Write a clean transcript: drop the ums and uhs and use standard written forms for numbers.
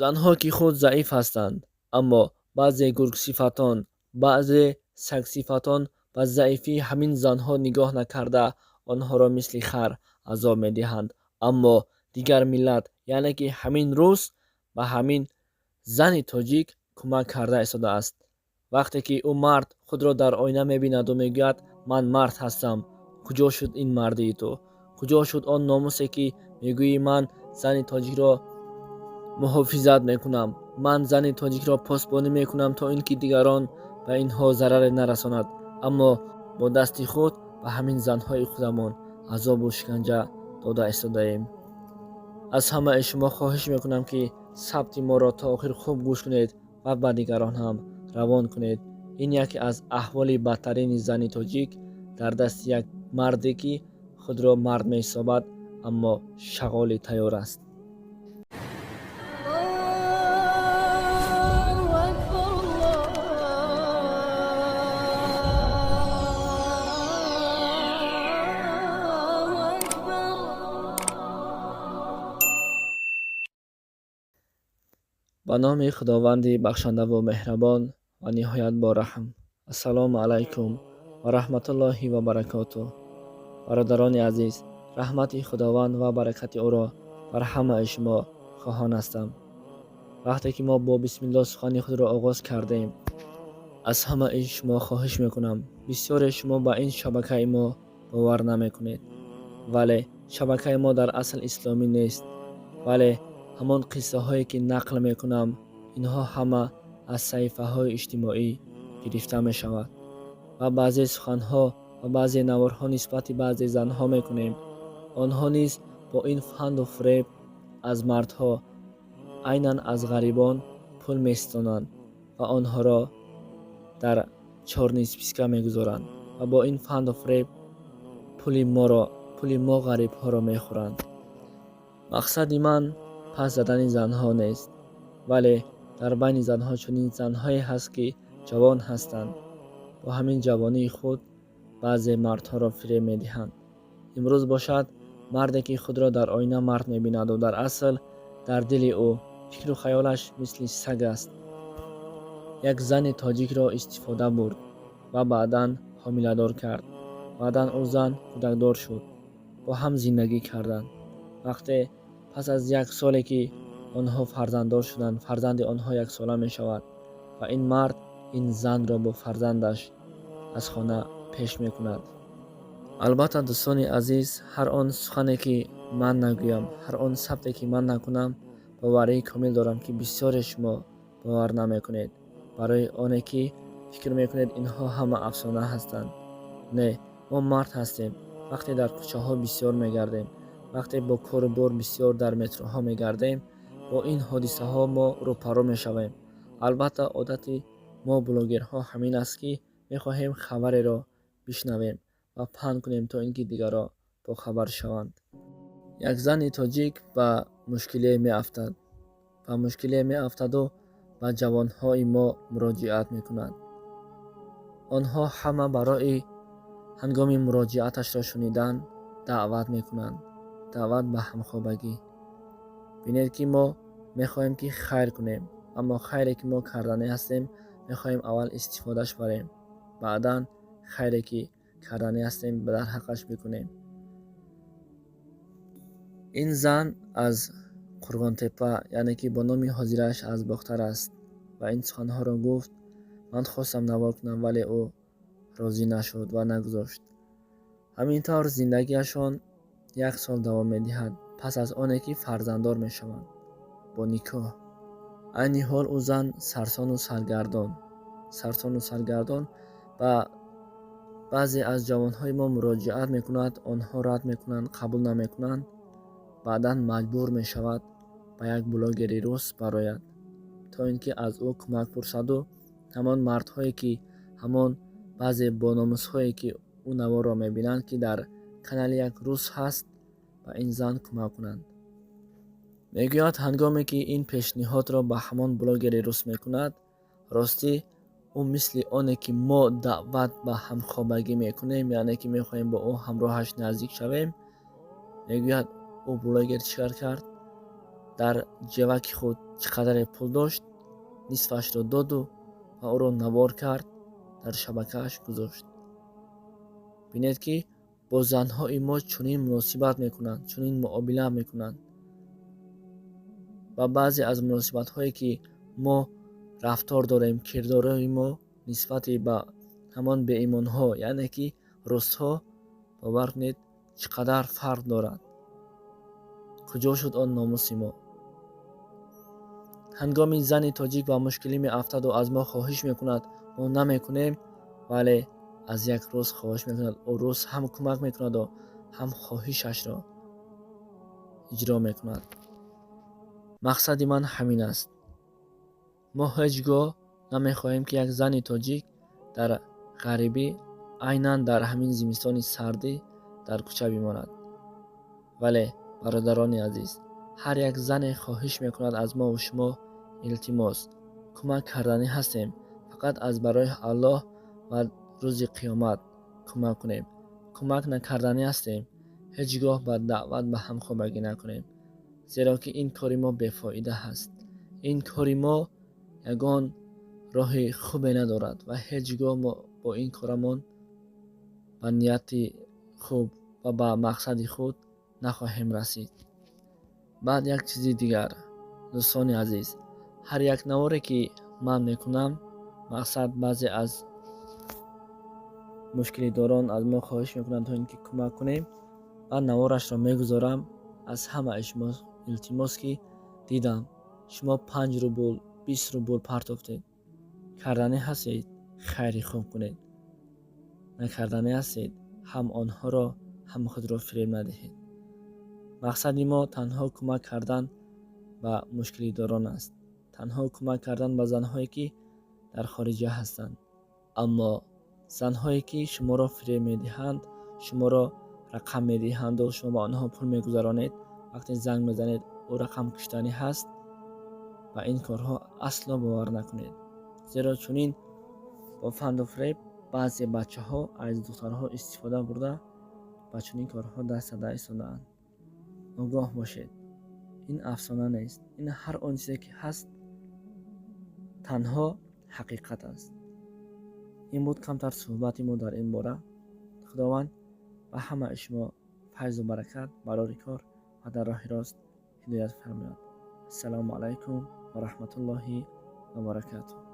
Занҳо ки худ заиф ҳастанд, аммо баъзе гургсифатон, баъзе сагсифатон ба заифии ҳамин занҳо нигоҳ накарда, онҳоро мисли хар азоб медиҳанд. Аммо дигар миллат, яъне ки ҳамин рус, ба ҳамин зани тоҷик кӯмак карда истодааст. Вақте ки ӯ мард худро дар оина мебинаду мегӯяд: ман мард ҳастам. Куҷо шуд ин мардии ту? Куҷо шуд он номусе, ки мегӯӣ: ман зани тоҷикро муҳофизат мекунам, ман зани тоҷикро посбонӣ мекунам, то ин ки дигарон ба инҳо зараре нарасонад? Аммо бо дасти худ ба ҳамин занҳои худамон азобу шиканҷа дода истодаем. Аз ҳамаи шумо хоҳиш мекунам, ки сабти моро то охир хуб гӯш кунед ва ба дигарон ҳам равон кунед. Ин яке аз аҳволи бадтарини зани тоҷик дар дасти як марде, ки худро мард меҳисобад, аммо шағоли тайёр аст. الله أكبر، الله أكبر. Ба номи Худованди бахшандаву меҳрабон ва ниҳоят бораҳм. Ассалому алайкум ва раҳматуллоҳи ва баракотуҳ. Бародарони азиз, раҳмати Худованд ва баракати ӯро бар ҳамаи шумо хоҳон ҳастам. Вақте ки мо бо бисмиллоҳ сухани худро оғоз кардем, аз ҳамаи шумо хоҳиш мекунам. Бисёре шумо ба ин шабакаи мо бовар намекунед, вале шабакаи мо дар асл исломӣ нест, вале ҳамон қиссаҳое ки нақл мекунам, инҳо ҳама аз саҳифаҳои иҷтимоӣ гирифта мешавад ва баъзе суханҳо ва баъзе наворҳо нисбати баъзе занҳо мекунем. Онҳо низ бо ин фанду фиреб аз мардҳо, айнан аз ғарибон пул меситонанд ва онҳоро дар чёрный списка мегузоранд ва бо ин фанду фиреб пули моро, пули мо ғарибҳоро мехӯранд. Мақсади ман пас задани занҳо нест, вале дар байни занҳо чунин занҳое ҳаст, ки ҷавон ҳастанд, бо ҳамин ҷавонии худ баъзе мардҳоро фиреб медиҳанд. Имрӯз бошад, марде ки худро дар оина мард мебинаду дар асл дар дили ӯ фикру хаёлаш мисли саг аст, як зани тоҷикро истифода бурд ва баъдан ҳомиладор кард. Баъдан ӯ зан кӯдакдор шуд, бо ҳам зиндагӣ карданд. Вақте пас аз як соле ки онҳо фарзанддор шуданд, фарзанди онҳо яксола мешавад ва ин мард ин занро бо фарзандаш аз хона пеш мекунад. Албатта, дӯстони азиз, ҳар он сухане ки ман нагӯям, ҳар он сабте ки ман накунам, боварии комил дорам, ки бисёре шумо бовар намекунед, барои оне ки фикр мекунед, инҳо ҳама афсона ҳастанд. Не, мо мард ҳастем. Вақте дар кӯчаҳо бисёр мегардем, вақте бо кору бор бисёр дар метроҳо мегардем, бо ин ҳодисаҳо мо рӯпарӯ мешавем. Албатта, одати мо блогерҳо ҳамин аст, ки мехоҳем хабареро бишнавем ва паҳн кунем, то ин ки дигарро бохабар шаванд. Як зани тоҷик ба мушкилие меафтад, ба мушкилие меафтаду ба ҷавонҳои мо муроҷиат мекунад. Онҳо ҳама барои ҳангоми муроҷиаташро шунидан даъват мекунанд, даъват ба ҳамхобагӣ. Бинед, ки мо мехоҳем, ки хайр кунем, аммо хайре ки мо карданӣ ҳастем, мехоҳем аввал истифодаш барем, баъдан хайре ки карданӣ ҳастем, дар ҳаққаш бикунем. Ин зан аз Қурғонтеппа, яъне ки бо номи ҳозирааш аз Бохтар аст ва ин суханҳоро гуфт. Ман хостам навор кунам, вале ӯ розӣ нашуд ва нагузошт. Ҳамин тавр зиндагиашон як сол давом медиҳад. Пас аз оне ки фарзанддор мешаванд бо никоҳ, айни ҳол ӯ зан сарсону саргардон, сарсону саргардон ба баъзе аз ҷавонҳои мо муроҷиат мекунад. Онҳо рад мекунанд, қабул намекунанд. Баъдан маҷбур мешавад ба як блогери рус барояд, то ин ки аз ӯ кӯмак пурсаду ҳамон мардҳое ки, ҳамон баъзе бономусҳое ки ӯ наворро мебинанд, ки дар канали як рус ҳаст, ба ин зан кӯмак кунанд. Мегӯяд, ҳангоме ки ин пешниҳодро ба ҳамон блогери рус мекунад, ростӣ ӯ мисли оне ки мо даъват ба ҳамхобагӣ мекунем, яъне ки мехоҳем бо ӯ ҳамроҳаш наздик шавем. Мегӯяд, ӯ блогер чӣ кар кард? Дар ҷеваки худ Чӣ қадаре пул дошт, нисфашро доду ва ӯро навор кард, дар шабакааш гузошт. Бинед, ки бо занҳои мо чунин муносибат мекунанд, чунин муомила мекунанд. Ва баъзе аз муносибатҳое, ки мо рафтор дорем, кирдорҳои мо нисбати ба ҳамон беимонҳо, яъне ки русҳо, бовар кунед, чӣ қадар фарқ дорад. Куҷо шуд он номуси мо? Ҳангоми зани тоҷик ба мушкилӣ меафтаду аз мо хоҳиш мекунад, мо намекунем, вале аз як рус хоҳиш мекунад, ӯ рус ҳам кӯмак мекунаду ҳам хоҳишашро иҷро мекунад. Мақсади ман ҳамин аст. Мо ҳеҷ гоҳ намехоҳем, ки як зани тоҷик дар ғарибӣ, айнан дар ҳамин зимистони сардӣ, дар кӯча бимонад. Вале, бародарони азиз, ҳар як зане хоҳиш мекунад аз мову шумо, илтимос, кӯмак карданӣ ҳастем, фақат аз барои Аллоҳ ва рӯзи қиёмат кӯмак кунем. Кӯмак накарданӣ ҳастем, ҳеҷ гоҳ ба даъват ба ҳамхобагӣ накунем, зеро ки ин кори мо бефоида ҳаст. Ин кори мо ягон роҳи хубе надорад ва ҳеҷ гоҳ мо бо ин корамон ба нияти хуб ва ба мақсади худ нахоҳем расид. Баъд як чизи дигар, дӯстони азиз, ҳар як наворе, ки ман мекунам, мақсад, баъзе аз мушкилидорон аз мо хоҳиш мекунанд, то ин ки кӯмак кунем, баъд наворашро мегузорам. Аз ҳамаи шумо илтимос, ки дидам, шумо 5 рубл, 20 рубл партофтед. Карданӣ ҳастед, хайри хуб кунед, накарданӣ ҳастед, ҳам онҳоро, ҳам худро фиреб надиҳед. Мақсади мо танҳо кӯмак кардан ба мушкилидорон аст, танҳо кӯмак кардан ба занҳое, ки дар хориҷа ҳастанд. Аммо занҳое, ки шуморо фиреб медиҳанд, шуморо рақам медиҳанду шумо ба онҳо пул мегузаронед, вақте занг мезанед, ӯ рақам куштанӣ ҳаст, ба ин корҳо асло бовар накунед, зеро чунин бо фанду фиреб баъзе бачаҳо аз духтарҳо истифода бурда, ба чунин корҳо даст зада истодаанд. Огоҳ бошед, ин афсона нест, ин ҳар он чизе, ки ҳаст, танҳо ҳақиқат аст. Ин буд камтар суҳбати мо дар ин бора. Худованд ба ҳамаи шумо файзу баракат, барори кор ва дар роҳи рост ҳидоят фармояд. Ассалому алайкум ва раҳматуллоҳи ва баракатуҳ.